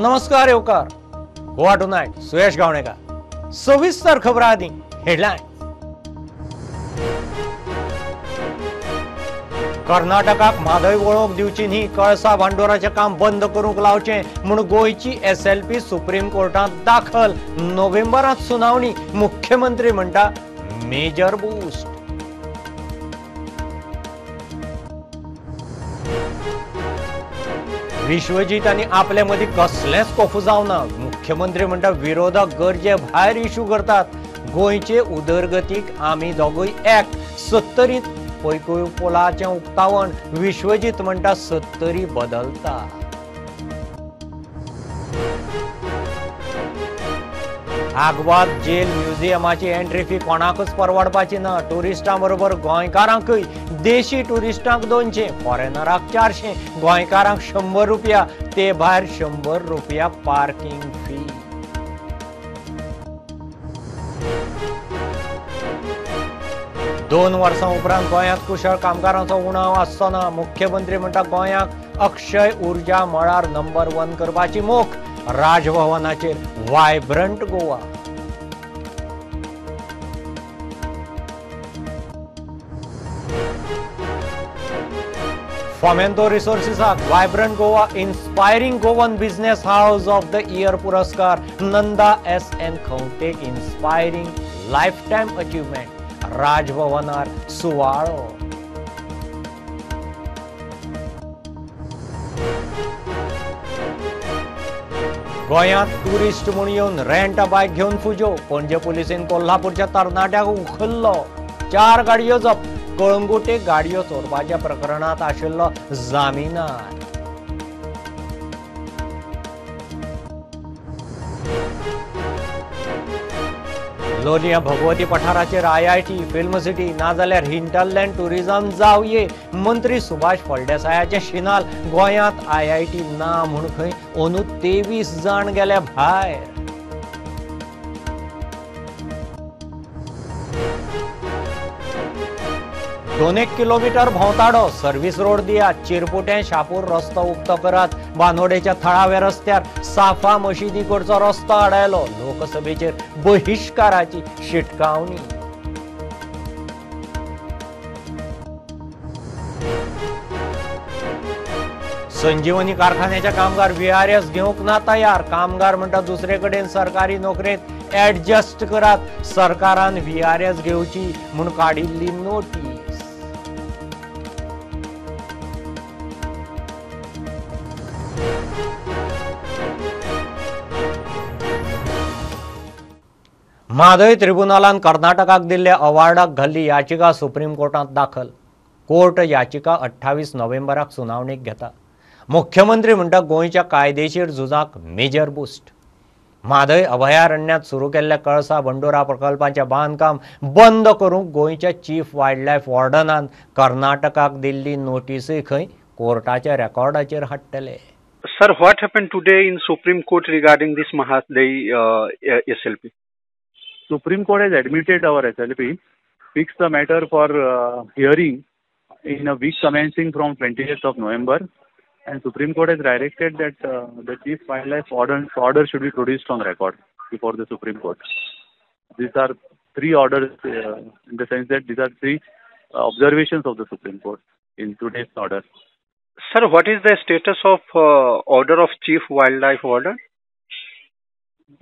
नमस्कार येवकार गोवा टुनायट सुयश गावणेकर. सविस्तर खबरां आदी हेडलायन. कर्नाटकाक म्हादय वळोवंक दिवची न्ही, कळसा भांडोराचें काम बंद करूंक लावचें म्हूण गोंयची एसएलपी सुप्रीम कोर्टांत दाखल. नोव्हेंबरांत सुनावणी. मुख्यमंत्री म्हणटा मेजर बूस्ट. विश्वजीत आनी आपले मदीं कसलेंच कोफुजांव ना. मुख्यमंत्री म्हणटा विरोधक गरजे भायर इशू करतात. गोंयचे उदरगतीक आमी दोगूय एक. सत्तरींत पैकूय पुलाचें उक्तावण. विश्वजीत म्हणटा सत्तरी बदलता. आगवाद जेल म्युझियमाची एंट्री फी कोणाकच परवडपाची ना. ट्युरिस्टां बरोबर गोंयकारांकय. देशी ट्युरिस्टांक 200, फॉरेनराक 400, गोंयकारांक 100 रुपया, ते भायर 100 रुपया पार्किंग फी. दोन वर्सां उपरांत गोंयांत कुशळ कामगारांचो उणाव आसचो ना. मुख्यमंत्री म्हणटा गोंयांक अक्षय उर्जा मळार नंबर 1 करपाची मोख. राजभवनाचेर वायब्रंट गोवा. फोमेंतो रिसोर्सिसाक vibrant Goa inspiring Goan business house of the year पुरस्कार. नंदा एस एन खंवटेक इन्स्पायरिंग लायफ टायम अचिव्हमेंट. राजभवनार सुवाळो. गोंयांत ट्युरिस्ट म्हूण येवन रेंट बायक घेवन फुज्यो. पणजे पुलिसेन कोल्हापूरच्या तरणाट्याक उखल्लो. 4 गाडयो जप्त. कळंगुटे गाडयो चोरपाच्या प्रकरणांत आशिल्लो जामिनार. लोलयां भगवती पठाराचेर आयआयटी, फिल्म सिटी नाजाल्यार हिंटरलँड ट्युरिझम जावये. मंत्री सुभाष फळदेसायाचे शिनाल. गोंयांत आयआयटी ना म्हूण खंय अंदू 23 जाण गेले भायर. दोन एक किलोमीटर भोंवताडो सर्व्हिस रोड दियात. चिरपुटें शापूर रस्तो उक्तो करात. बांदोडेच्या थळाव्या रस्त्यार साफा मशिदी कडचो रस्तो आडायलो. लोकसभेचेर बहिश्काराची शिटकावणी. संजीवनी कारखान्याचे कामगार व्हीआरएस घेवंक ना तयार. कामगार म्हणटा दुसरे कडेन सरकारी नोकरेंत ऍडजस्ट करात. सरकारान व्हीआरएस घेवची म्हूण काडिल्ली नोटीस. म्हादय त्रिब्युनलान कर्नाटकाक दिल्ल्या अवॉर्डाक घाल्ली याचिका सुप्रीम कोर्टांत दाखल. कोर्ट याचिका 28 नोव्हेंबराक सुनावणेक घेता. मुख्यमंत्री म्हणटा गोंयच्या कायदेशीर झुजाक मेजर बूस्ट. म्हादय अभयारण्यांत सुरू केल्ल्या कळसा बंडोरा प्रकल्पाचें बांदकाम बंद करूंक गोंयच्या चीफ वायल्ड लायफ वॉर्डनान कर्नाटकाक दिल्ली नोटीसूय खंय कोर्टाच्या रेकॉर्डाचेर हाडटले. Sir, what happened today in Supreme Court regarding this Mahadei SLP? Supreme Court has admitted our SLP, fixed the matter for hearing in a week commencing from 20th of November, and Supreme Court has directed that the Chief Wildlife Order should be produced on record before the Supreme Court. These are 3 orders in the sense that these are 3 observations of the Supreme Court in today's order. Sir, what is the status of order of Chief Wildlife Warden?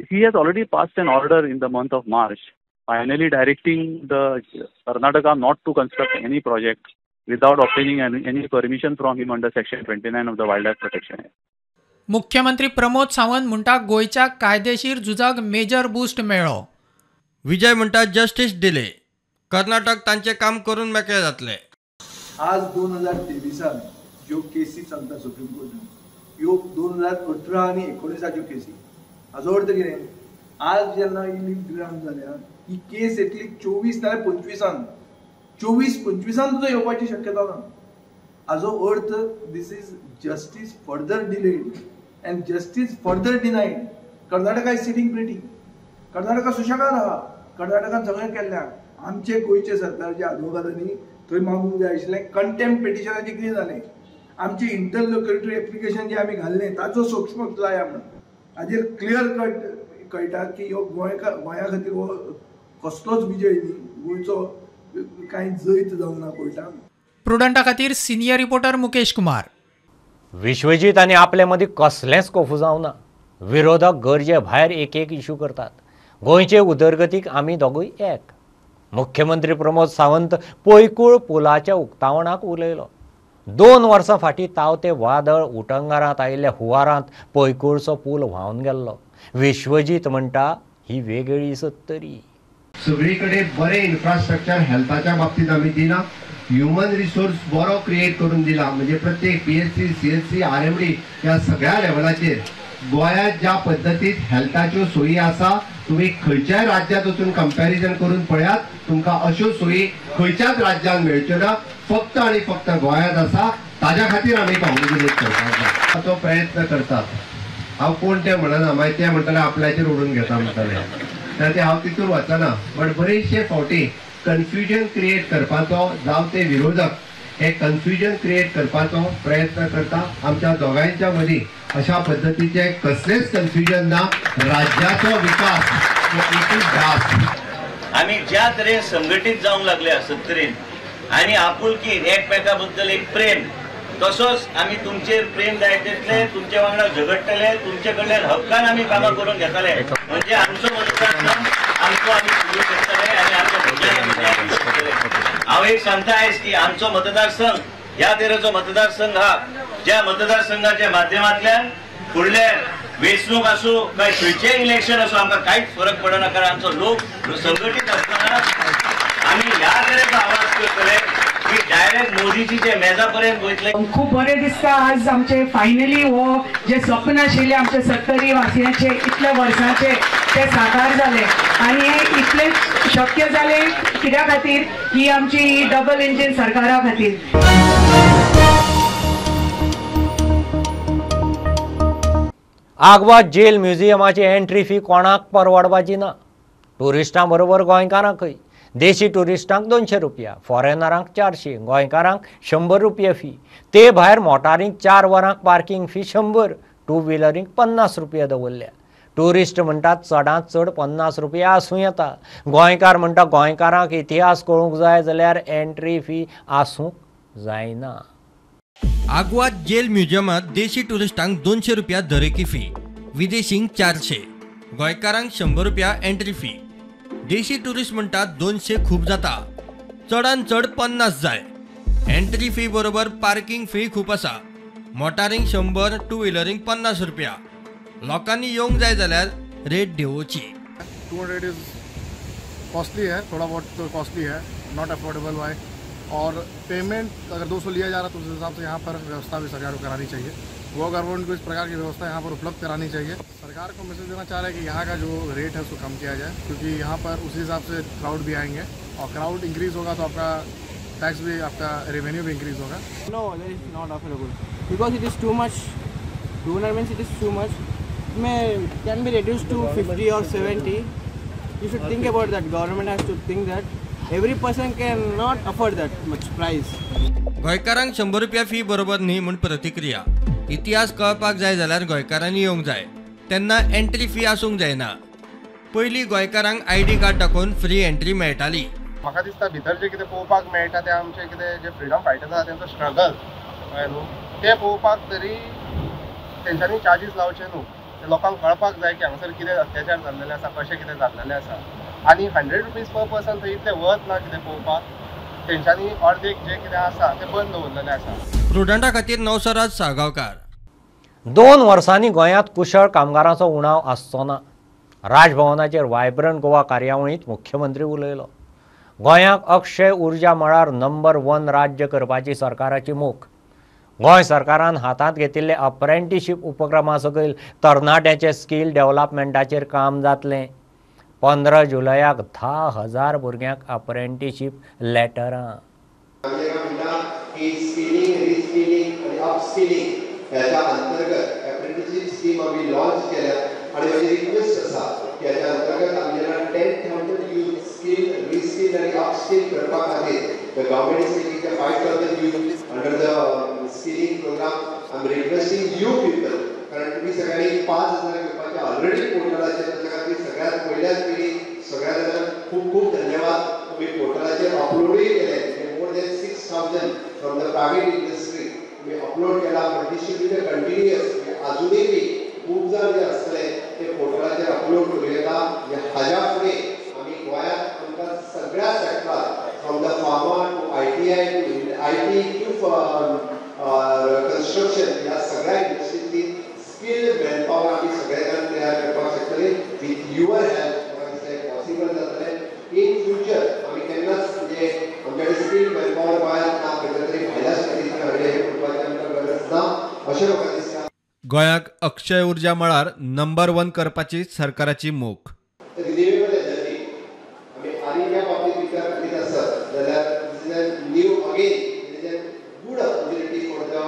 He has already passed an order in the month of March, finally directing the Karnataka not to construct any project without obtaining any permission from him under Section 29 of the Wildlife Protection Act. मुख्यमंत्री प्रमोद सावंत म्हणटा गोंयच्या कायदेशीर झुजाक major boost मेळ्ळो. विजय म्हणटा justice delay. Karnataka तांचें काम करून मेकळे जातले. आज 2023 ज्यो केसी चलता सुप्रीम कोर्टान ह्यो 2018 आनी 19 केसी. हाजो अर्थ कितें, आज जेन्ना ही ग्रांट जाल्या ही केस येतली 24 नाल्यार 25 24-25 सुद्दां येवपाची शक्यता ना. हाजो अर्थ this is justice further delayed and justice further denied. Karnataka is sitting pretty. Karnataka सुशेगाद आहा. कर्नाटकान सगळें केल्लें. आमचे गोंयचे सरकारच्या आदवोगादांनी थंय मागूंक जाय आशिल्लें. कंटेम्प्ट पिटिशनाचें कितें जालें, आमचें इंटरलोक्युटरी एप्लिकेशन जें आमी घाल्लें ताचो सूक्ष्म लाया म्हणून. हाजेर क्लियर कट कळटा की ह्यो गोंया खातीर हो कसलोच विजय न्ही, गोंयचो कांय जैत जावंक ना कोर्टान. प्रुडंटा खातीर सिनियर रिपोर्टर मुकेश कुमार. विश्वजीत आनी आपले मदीं कसलेंच कोफुजांव ना. विरोधक गरजे भायर एक एक इशू करतात. गोंयचे उदरगतीक आमी दोगूय एक. मुख्यमंत्री प्रमोद सावंत पैकूळ पुलाच्या उक्तावणाक उलयलो. 2 वर्सां फाटीं तावते वादळ उटंगारांत आयिल्ल्या हुवारांत पैकूळचो पूल व्हांवन गेल्लो. विश्वजीत म्हणटा ही वेगळी सत्तरी. सगळी कडेन बरें इन्फ्रास्ट्रक्चर हेल्थाच्या बाबतींत आमी दिला, ह्युमन रिसोर्स बरो क्रिएट करून दिला, म्हणजे प्रत्येक PHC, CHC, RMD ह्या सगळ्या लेवलाचेर गोंयांत ज्या पद्दतीत हेल्थाच्यो सोयी आसा, तुमी खंयच्याय राज्यांत वचून कंपॅरिजन करून पळयात, तुमकां अश्यो सोयी खंयच्याच राज्यांत मेळच्यो ना, फक्त आनी फक्त गोंयांत आसा. ताज्या खातीर आमी कॉंग्रेच्युलेट करपाक तो प्रयत्न करतात. हांव कोण तें म्हणना, मागीर ते म्हणटले आपल्याचेर उडून घेता म्हणटले, ते हांव तितून वचना. बट बरेचशे फावटी कन्फ्युजन क्रिएट करपाचो जावं ते विरोधक हे कन्फ्युजन क्रिएट करपाचो प्रयत्न करता. आमच्या दोगांयच्या मदीं अशा पद्दतीचे कसलेच कन्फ्युजन ना. राज्याचो विकास एकूच ध्यास. आमी ज्या तरेन संघटीत जावंक लागले सत्तरीन आनी आपुलकी एकमेका बद्दल एक प्रेम, तसोच आमी तुमचेर प्रेम जाय तितले तुमचे वांगडा झगडटले, तुमचे कडल्यान हक्कान आमी कामां करून घेतले. म्हणजे आमचो मतदारसंघ आमचो आमी सुरू करतले आनी आमच्या भुरग्यांक करतले. हांव एक सांगता आयज की आमचो मतदारसंघ ह्या तरेचो मतदारसंघ हा, ज्या मतदारसंघाच्या माध्यमांतल्यान फुडले वेंचणूक आसूं काय खंयचेय इलेक्शन आसूं आमकां कांयच फरक पडना, कारण आमचो लोक संघटीत आसतना आमी ह्या तरेचो आवाज करतले की डायरेक्ट मोदीजीच्या मेजा पर्यंत वयतले. खूब बरें दिसता आज आमचे फायनली हो जे स्वप्न आशिल्लें आमचे सत्तरी वासियांचे इतल्या वर्सांचे ते साकार जाले आनी इतलें शक्य जालें कित्या खातीर ही आमची डबल इंजीन सरकारा खातीर. आगवाद जेल म्युझियमाची एंट्री फी कोणाक परवडपाची ना. ट्युरिस्टां बरोबर गोंयकारांकय. देशी ट्युरिस्टांक 200 रुपया, फॉरेनरांक 400, गोंयकारांक 100 रुपया फी. ते भायर मोटारींक 4 वरांक पार्किंग फी 100, टू व्हिलरींक 50 रुपया दवरल्या. ट्युरिस्ट म्हणटात चडांत चड 50 रुपया आसूं येता. गोंयकार म्हणटा गोंयकारांक इतिहास कळूंक जाय जाल्यार एंट्री फी आसूंक जायना. आगवाद जेल म्युझियमांत देशी ट्युरिस्टांक 200 रुपया दरेकी फी, विदेशींक 400, गोंयकारांक 100 रुपया एंट्री फी. देशी ट्युरिस्ट म्हणटात 200 खूब जाता, चडान चड 50 जाय. एंट्री फी बरोबर पार्किंग फी खूब आसा. मोटारींक 100, टू व्हिलरींक 50 रुपया. लोकांनी येवंक जाय जाल्यार रेट देंवोवची. 200 is costly है, थोड़ा बहुत तो कॉस्टली है, not affordable bye. और पेमेंट अगर 200 लिया जा रहा है तो उस हिसाब से यहाँ पर व्यवस्था भी सरकार को करानी चाहिए. गोवा गवर्नमेंट को इस प्रकार की व्यवस्था यहाँ पर उपलब्ध करानी चाहिए. सरकार को मैसेज देना चाह रहे हैं कि यहाँ का जो रेट है उसको कम किया जाए, क्योंकि यहाँ पर उसी हिसाब से क्राउड भी आएंगे और क्राउड इंक्रीज़ होगा तो आपका टैक्स भी, आपका रेवेन्यू भी इंक्रीज़ होगा. No, that is not affordable because it is too much. 200 means it is too much. May can be reduced to 50 or 70. You should think about that. Government has to think that every person cannot afford that much price. गोंयकारांक 100 रुपया fee बरोबर न्ही म्हूण प्रतिक्रिया. इतिहास कळपाक जाय जाल्यार गोंयकारांनी येवंक जाय, तेन्ना एंट्री फी आसूंक जायना. पयलीं गोंयकारांक आयडी कार्ड दाखोवन फ्री एंट्री मेळटाली. म्हाका दिसता भितर जें कितें पळोवपाक मेळटा तें आमचें कितें जे फ्रिडम फायटर्स आसा तेंचो स्ट्रगल कळ्ळें न्हू, तें पळोवपाक तरी तेंच्यांनी चार्जीस लावचे न्हू. लोकांक कळपाक जाय की हांगासर कितें अत्याचार जाल्लेले आसा, कशें कितें जाल्लेलें आसा. आनी 100 रुपीज पर पर्सन थंय इतलें वत ना कितें पळोवपाक, तेंच्यांनी अर्देक जें कितें आसा तें बंद दवरलेलें आसा. प्रुडंटा खातीर नवसराज साळगांवकार. 2 वर्सांनी गोंयांत कुशळ कामगारांचो उणाव आसचो ना. राजभवनाचेर वायब्रंट गोवा कार्यावळींत मुख्यमंत्री उलयलो. गोंयांक अक्षय उर्जा मळार नंबर 1 राज्य करपाची सरकाराची मोख. गोंय सरकारान हातांत घेतिल्ले अप्रेंटिशीप उपक्रमा सकयल तरणाट्यांचे स्कील डेव्हलपमेंटाचेर काम जातलें. 15 जुलयाक 10,000 भुरग्यांक अप्रेंटिशीप लेटरां. ह्याच्या अंतर्गत अप्रेंटिशीप स्कीम आमी लॉन्च केल्या आनी म्हजी रिक्वेस्ट आसा की ह्याच्या अंतर्गत आमी जेन्ना 10,000 यूथ स्कील, रिस्कील आनी अपस्कील करपा खातीर the government is taking the 5,000 youth under the skilling programme. I am requesting you people, कारण तुमी सगळ्यांनी 5,000 घेवपाची आमच्या ऑलरेडी पोर्टलाचेर, ताच्या खातीर सगळ्यात पयल्याच पयलीं सगळ्या जाणांक खूब खूब धन्यवाद. तुमी पोर्टलाचेर अपलोडूय केले, more than 6,000 from the private industry तुमी अपलोड केला. But this should be the continuous. अजुनूय बी खूब जाण जे आसतले ते पोर्टलाचेर अपलोड करूं येता. हाज्या फुडें आमी गोंयांत आमकां सगळ्या सेक्टरार from the pharma to ITI to IT to construction ह्या सगळ्या इंडस्ट्रींतली स्किल्ड मॅनपावर आमी सगळे जाण तयार करपाक शकतले. विथ your help म्हाका दिसता पॉसिबल जातलें. इन फ्युचर आमी केन्नाच म्हणजे आमच्या कडेन स्किल्ड मॅनपावर गोंयांत ना, खंयच्या तरी भायल्या स्टेटींतल्यान हाडले हें म्हणपाची आमकां गरज ना अशें म्हाका दिसता. गोंयाक अक्षय ऊर्जा मळार नंबर 1 करपाची सरकाराची मोख. रिन्युएबल एनर्जी आमी आनी ह्या बाबतींत विचार करीत आसत जाल्यार this is a new again it is a good opportunity for the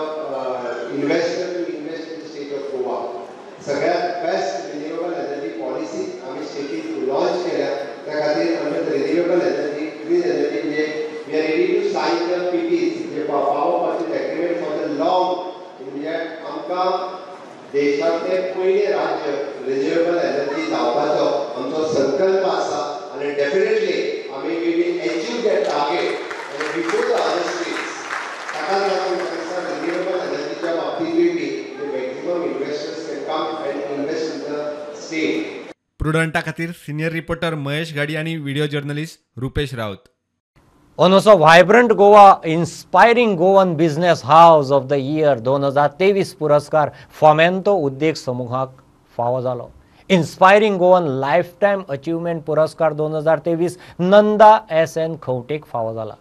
investor to invest in the state of Goa. सगळ्यात बेस्ट रिन्युएबल एनर्जी पॉलिसी आमी स्टेटीन लॉन्च केल्या. त्या खातीर आमी रिन्युएबल एनर्जी, ग्रीन एनर्जी म्हणजे we are ready to sign the PPs म्हणजे power purchase agreement for the long. म्हणजे आमकां देशांतलें पयलें राज्य रिन्युएबल एनर्जी जावपाचो आमचो संकल्प आसा आनी डेफिनेटली आमी we will achieve that target आनी बिफोर the other states. ताका लागून म्हाका दिसता रिन्युएबल एनर्जीच्या बाबतींतूय बी maximum investors can come and invest in the state. प्रुडंटा खातीर सिनियर रिपोर्टर महेश घाडी आनी व्हिडिओ जर्नलिस्ट रुपेश राऊत. अंदूचो vibrant Goa inspiring Goan business house of the year 2023 पुरस्कार फोमेंतो उद्देग समुहाक फावो जालो. इन्स्पायरिंग गोवन लायफटायम अचिव्हमेंट पुरस्कार 2023 नंदा SN खंवटेक फावो जाला.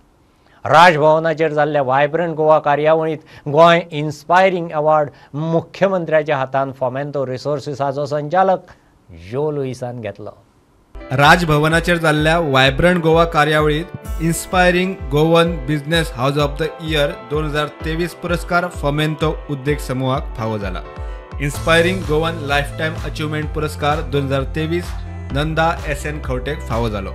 राजभवनाचेर जाल्ल्या व्हायब्रंट गोवा कार्यावळींत गोंय इन्स्पायरिंग अवॉर्ड मुख्यमंत्र्याच्या हातान फोमेंतो रिसोर्सिसाचो संचालक जो लुईसान घेतलो. राजभवनाचेर जाल्ल्या व्हायब्रंट गोवा कार्यावळींत inspiring Goan business house of the year 2023 पुरस्कार फोमेंतो उद्देग समुहाक फावो जाला. इन्स्पायरिंग गोवन लायफटायम अचिव्हमेंट पुरस्कार 2023 नंदा SN खंवटेक फावो जालो.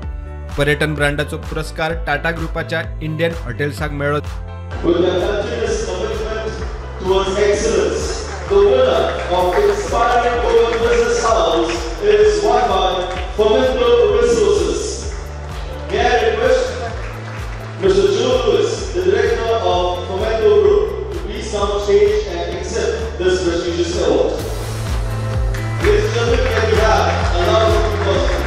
पर्यटन ब्रँडाचो पुरस्कार टाटा ग्रुपाच्या इंडियन हॉटेल्साक मेळ्ळो. Is won by Fomento Resources. May I request Mr. Joe Lewis, the director of Fomento Group, to please come on stage and accept this prestigious award. Ladies and gentlemen, can we have a round of applause, please?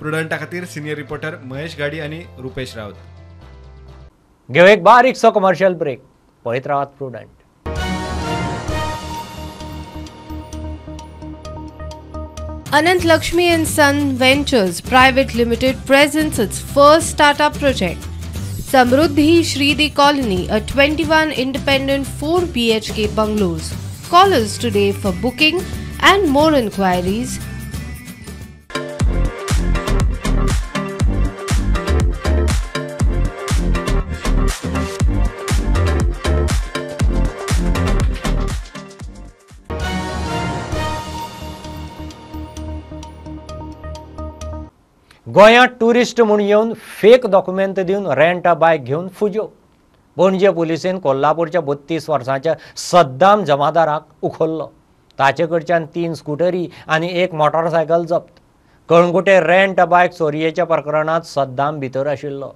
प्रुडंटा खातीर senior reporter Mahesh Ghadi आनी रुपेश राऊत. घेऊ एक बारीकसो commercial break. पळयत रावात Prudent. Anant Lakshmi and Son Ventures Private Limited presents its first startup project, Samruddhi Shridi Colony, a 21 independent 4 BHK bungalows. Call us today for booking and more inquiries. गोंयांत tourist म्हूण येवन fake document दिवन rent a bike घेवन फुज्यो. पणजे पुलिसेन कोल्हापूरच्या 32 वर्सांच्या सद्दाम जमादाराक उखल्लो. ताचे कडच्यान 3 स्कुटरी आनी 1 मोटरसायकल जप्त. कळंगुटे रेंट अ बायक चोरयेच्या प्रकरणांत सद्दाम भितर आशिल्लो.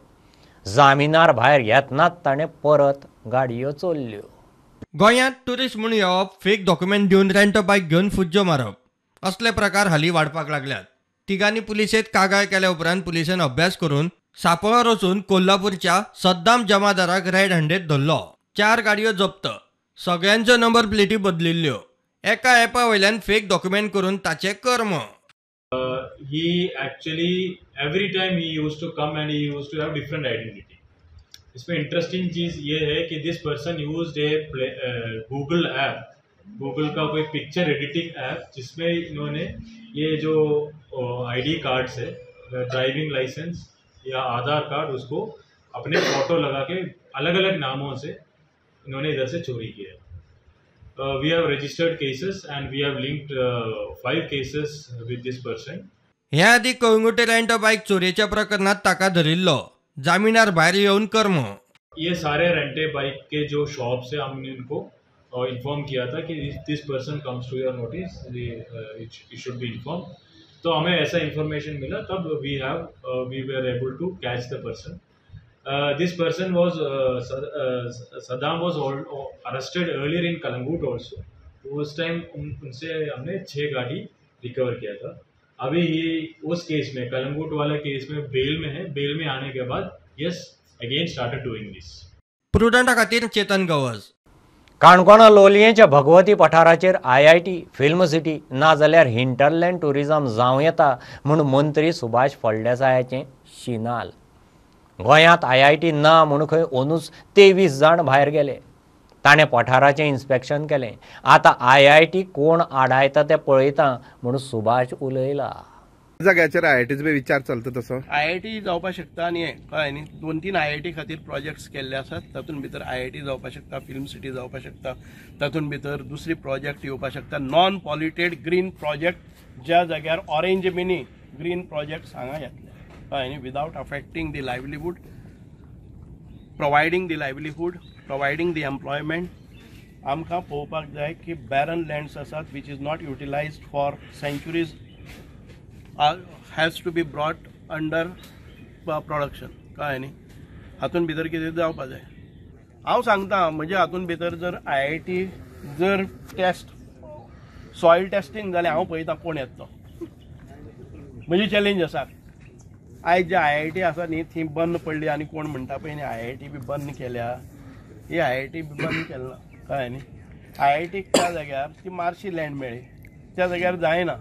जामिनार भायर येतनाच ताणें परत गाडयो चोरल्यो. गोंयांत ट्युरिस्ट म्हूण येवप, फेक डॉक्युमेंट दिवन रेंट अ बायक घेवन फुज्यो मारप असले प्रकार हालीं वाडपाक लागल्यात. तिगांनी पुलिसेत कागाळ केल्या उपरांत पुलिसेन अभ्यास करून सापळो रचून कोल्हापूरच्या सद्दाम जमादाराक रेड हँडेड धरलो. 4 गाडयो जप्त, सगळ्यांच्यो नंबर प्लेटी बदलिल्ल्यो. एका एपा वयल्यान फेक डॉक्युमेंट करून ताचें कर्म. He actually every time he used to come and he used to have different identity. इसमें इंटरेस्टिंग चीज़ ये है कि this person used a Google app, Google का कोई पिक्चर एडिटिंग ऐप, जिसमें इन्होंने ये जो आईडी कार्ड्स है, ड्राइविंग लाइसेंस या आधार कार्ड, उसको अपने फ़ोटो लगा के अलग अलग नामों से इन्होंने इधर से चोरी किया है। We have registered cases and we have linked 5 cases with this person. ह्या आदी कळंगूटे रेंट बाईक चोरयेच्या प्रकरणात ताका धरिल्लो. जामिनार भायर येवन कर्म. ये सारे रेंटे बाइक के जो शॉप्स है, हमने उनको इन्फॉर्म किया था कि this person comes to your notice, it should be inform. तो हमें ऐसा इन्फॉर्मेशन मिला, तब we were able to catch the person. This person was Saddam was arrested earlier in Calangute also. उस टाइम उनसे हमने 6 गाड़ी रिकवर किया था। अभी ये उस केस में, कलंगूट वाले केस में बेल में है। बेल में आने के बाद yes again started doing this. प्रुडंटा खातीर चेतन गवस. काणकोणा लोलयेंच्या भगवती पठाराचेर आयआयटी, फिल्म सिटी ना जाल्यार हिंटरलँड टुरिजम जावं येता म्हूण मंत्री सुभाष फळदेसायाचें शिनाल. गोंयांत आयआयटी ना म्हूण खंय अंदूच 23 जाण भायर गेले. ताणें पठाराचें इन्स्पेक्शन केलें. आतां आयआयटी कोण आडायता तें पळयता म्हूण सुभाष उलयला. जाग्याचेर आयआयटीचो विचार चलता तसो आयआयटी जावपाक शकता आनी हें कळ्ळें न्ही, 2-3 आयआयटी खातीर प्रोजेक्ट्स केल्ले आसात. तातूंत भितर आयआयटी जावपाक शकता, फिल्म सिटी जावपाक शकता, तातूंत भितर दुसरी प्रोजेक्ट येवपाक शकता. नॉन पॉल्युटेड ग्रीन प्रोजेक्ट, ज्या जाग्यार ऑरेंज मिनी ग्रीन प्रोजेक्ट्स हांगा येतले, कळ्ळें न्ही, without affecting the livelihood, providing the livelihood, providing the employment. आमकां पळोवपाक जाय की बॅरन लँड्स आसात which is not utilised for centuries has to be brought under production, कळ्ळें न्ही. हातूंत भितर कितें जावपाक जाय. हांव सांगता म्हणजे हातूंत भितर जर आयआयटी जर टेस्ट सॉयल टेस्टिंग जालें, हांव पळयता कोण येता तो. म्हजी चॅलेंज आसा. आयज जे आयआयटी आसा न्ही थंय बंद पडली आनी कोण म्हणटा पळय न्ही आयआयटी बी बंद केल्या, ही आयआयटी बी बंद केली ना, कळ्ळें न्ही. आयआयटीक त्या जाग्यार ती मार्शी लँड मेळ्ळी, त्या जाग्यार जायना.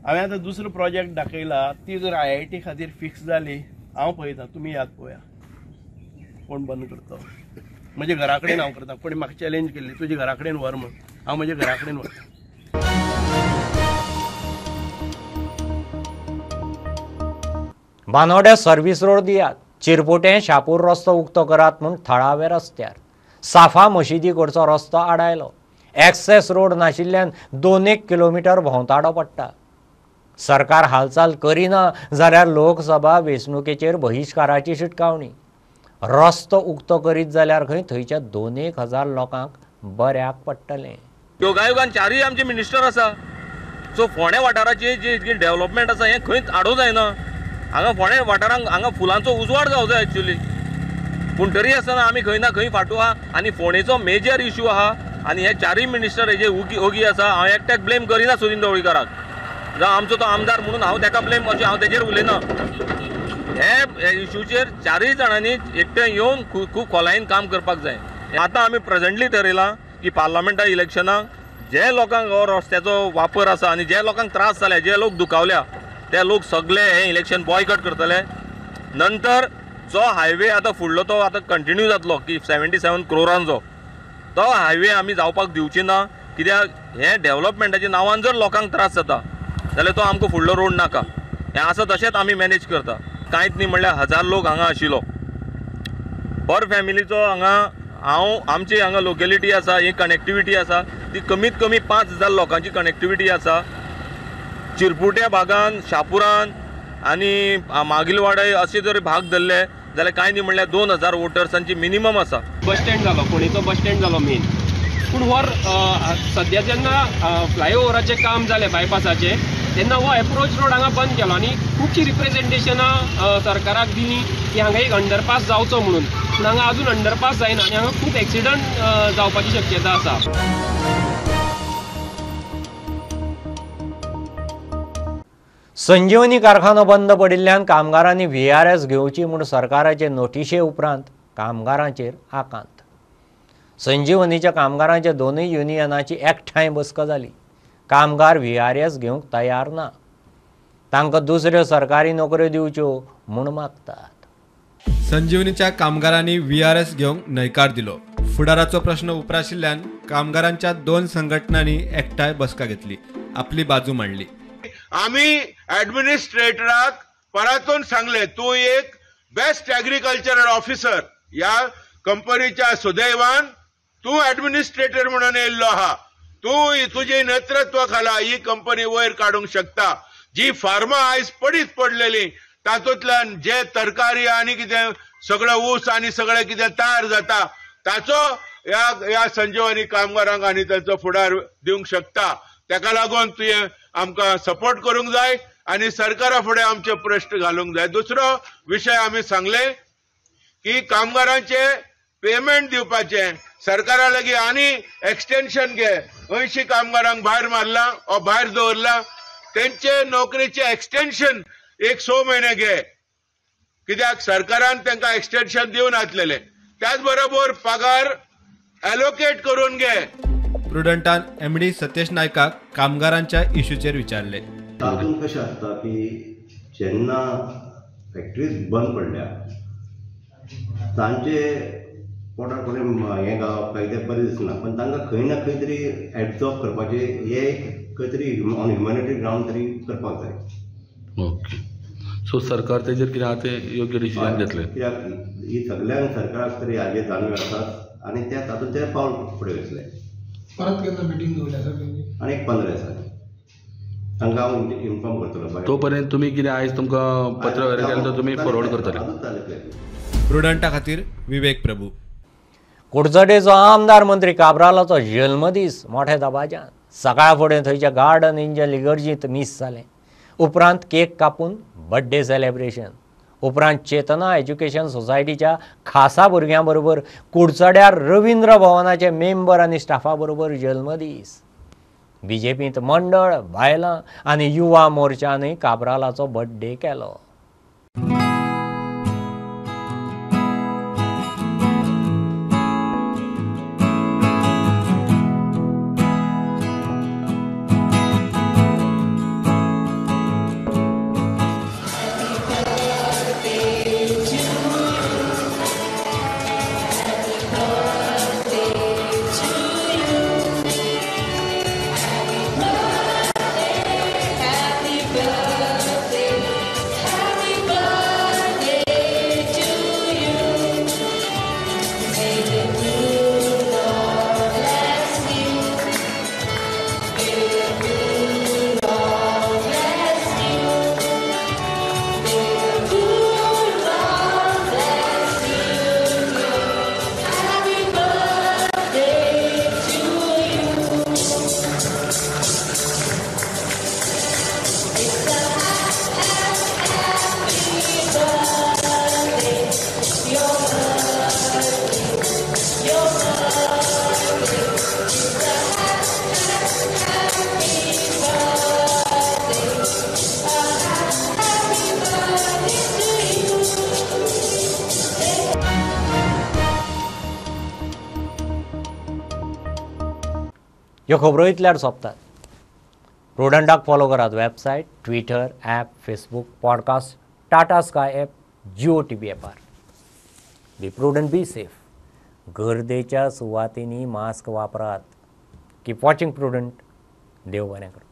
हांवें आतां दुसरो प्रोजेक्ट दाखयला, ती जर आयआयटी खातीर फिक्स जाली, हांव पळयता, तुमी याद पळोवया कोण बंद करता. म्हज्या घरा कडेन हांव करता. कोणी म्हाका चॅलेंज केल्ली तुज्या घरा कडेन व्हर म्हूण, हांव म्हज्या घरा कडेन व्हरता. बानोड्या सर्व्हिस रोड दियात, चिरपुटें शापूर रस्तो उक्तो करात म्हूण थळावे रस्त्यार साफा मशिदी कडचो रस्तो आडायलो. एक्सेस रोड नाशिल्ल्यान 2-1 किलोमिटर भोंवताडो पडटा. सरकार हालचाल करिना जाल्यार लोकसभा वेंचणुकेचेर बहिश्काराची शिटकावणी. रस्तो उक्तो करीत जाल्यार खंय थंयच्या 2-1 हजार लोकांक बऱ्याक पडटलें. योगायोगान 4 आमचे मिनिस्टर आसा. सो फोंडें वाठाराची जी डेव्हलपमेंट आसा हें खंयच आडोवंक जायना. हांगा फोंडें वाठारांक हांगा फुलांचो उजवाड जावंक जाय एक्चुअली, पूण तरी आसतना आमी खंय ना खंय फाटू आहा आनी फोंडेचो मेजर इशू आहा आनी हे 4 मिनिस्टर हेजे ओगी आसा. हांव एकट्याक ब्लेम करिना सुदिन ढवळीकाराक, जावं आमचो तो आमदार म्हणून हांव ताका ब्लेम अशें हांव तेजेर उलयना. हे इशूचेर 4 जाणांनी एकठांय येवन खूब खोलायेन काम करपाक जाय. आतां आमी प्रेजेंटली थरयलां की पार्लमेंटा इलेक्शनाक जे लोकांक हो रस्त्याचो वापर आसा आनी जे लोकांक त्रास जाले, जे लोक दुखावल्या, ते लोक सगळे हे इलेक्शन बॉयकट करतले. नंतर जो हायवे आतां फुडलो तो आतां कंटिन्यू जातलो की 77 क्रोरांचो तो हायवे आमी जावपाक दिवची ना, कित्याक हे डेव्हलपमेंटाच्या नांवान जर लोकांक त्रास जाता जाल्यार तो आमकां फुडलो रोड नाका. हें आसा तशेंच आमी मॅनेज करता. कांयच न्ही म्हणल्यार 1000 लोक हांगा आशिल्लो पर फॅमिलीचो. हांगा हांव आमची हांगा लोकेलिटी आसा, ही कनेक्टिविटी आसा ती कमीत कमी 5000 लोकांची कनेक्टिविटी आसा. चिरपुट्या भागान, शापुरान आनी मागीलवाडे अशे जर भाग धरले जाल्यार कांय न्ही म्हणल्यार 2000 वोटर्सांची मिनिमम आसा. बस स्टँड जालो, फोंडेचो बस स्टँड जालो मेन, पूण हो सद्या जेन्ना फ्लायओवराचें काम जालें बायपासाचें तेन्ना हो एप्रोच रोड हांगा बंद केलो आनी खुबशीं रिप्रेजेंटेशनां सरकाराक दिलीं की हांगा एक अंडरपास जावचो म्हणून, पूण हांगा अजून अंडरपास जायना आनी हांगा खूब एक्सिडंट जावपाची शक्यता आसा. संजीवनी कारखानो बंद पडिल्ल्यान कामगारांनी व्हीआरएस घेवची म्हूण सरकाराचे नोटिशे उपरांत कामगारांचेर आकांत. संजीवनीच्या कामगारांच्या दोनूय युनियनाची एकठांय बसका जाली. कामगार व्हीआरएस घेवंक तयार ना. तांकां दुसऱ्यो सरकारी नोकऱ्यो दिवच्यो म्हूण मागतात. संजीवनीच्या कामगारांनी VRS घेवंक न्हयकार दिलो. फुडाराचो प्रश्न उप्राशिल्ल्यान कामगारांच्या 2 संघटनांनी एकठांय बसका घेतली, आपली बाजू मांडली. आमी ॲडमिनिस्ट्रेटराक परातून सांगले, तूं एक बेस्ट एग्रीकल्चरल ऑफिसर ह्या कंपनीच्या सुदैवान तूं ॲडमिनिस्ट्रेटर म्हणून येयल्लो आहा, तूं तुजे नेतृत्वा खाला ही कंपनी वयर काडूंक शकता. जी फार्मां आयज पडीत पडलेली तातूंतल्यान जे तरकारी आनी कितें सगळें ऊस आनी सगळें कितें तयार जाता ताचो ह्या संजीवनी कामगारांक आनी तांचो फुडार दिवंक शकता. ताका लागून तुवें आमकां सपोर्ट करूंक जाय आनी सरकारा फुडें आमचे प्रश्न घालूंक जाय. दुसरो विशय आमी सांगले की कामगारांचे पेमेंट दिवपाचें सरकारा लागीं आनी एक्सटेन्शन घे. 80 कामगारांक भायर मारला ओ भायर दवरला, तेंचे नोकरेचें एक्सटेन्शन एक 6 म्हयने घे, कित्याक सरकारान तांकां एक्सटेन्शन दिवन आसलेलें. त्याच बरोबर पगार एलोकेट करून घे. प्रुडंटान MD Satesh नायकाक कामगारांच्या इश्यूचेर विचारले. तातूंत कशें आसता की जेन्ना फॅक्टरीज बंद पडल्या तांचे पोटार कोणें हें गावप काय तें बरें दिसना, पण तांकां खंय ना खंय तरी एब्जॉर्ब करपाचें हें एक खंय तरी ऑन ह्युमॅनिटरी ग्रावंड तरी करपाक जाय. ओके, सो सरकार तेजेर कितें आहा तें योग्य डिसिजन घेतलें. कित्याक ही सगल्यांक सरकाराक तरी हाजेर जाणीव आसात आनी त्या तातूंत ते पावल फुडें वयतले. परत केन्ना मिटींग दवरल्या सर? आनी एक 15 दिसांनी तांकां हांव इन्फॉर्म करतलो. तो पर्यंत तुमी कितें आयज तुमकां पत्र वगैरे केलें तर तुमी फॉरवर्ड करतले. प्रुडंटा खातीर विवेक प्रभू. कुडचडेचो आमदार मंत्री काब्रालाचो जल्मदीस मोठ्या दबाज्यान. सकाळ फुडें थंयच्या गार्डन एंजल इगर्जींत मीस जालें. उपरांत केक कापून बड्डे सेलेब्रेशन. उपरांत चेतना एज्युकेशन सोसायटीच्या खासा भुरग्यां बरोबर कुडचड्यार रवींद्र भवनाचे मेंबर आनी स्टाफा बरोबर जल्मदीस. बीजेपींत मंडळ, बायलां आनी युवा मोर्चानय काब्रालाचो बड्डे केलो. ह्यो खबरो इतल्यार सोंपतात. प्रुडंटाक फॉलो करात website, Twitter, app, Facebook, podcast, Tata Sky app, Jio TV ॲपार. Be prudent, be safe. गर्देच्या सुवातींनी मास्क वापरात. Keep watching Prudent. देव बरें करूं.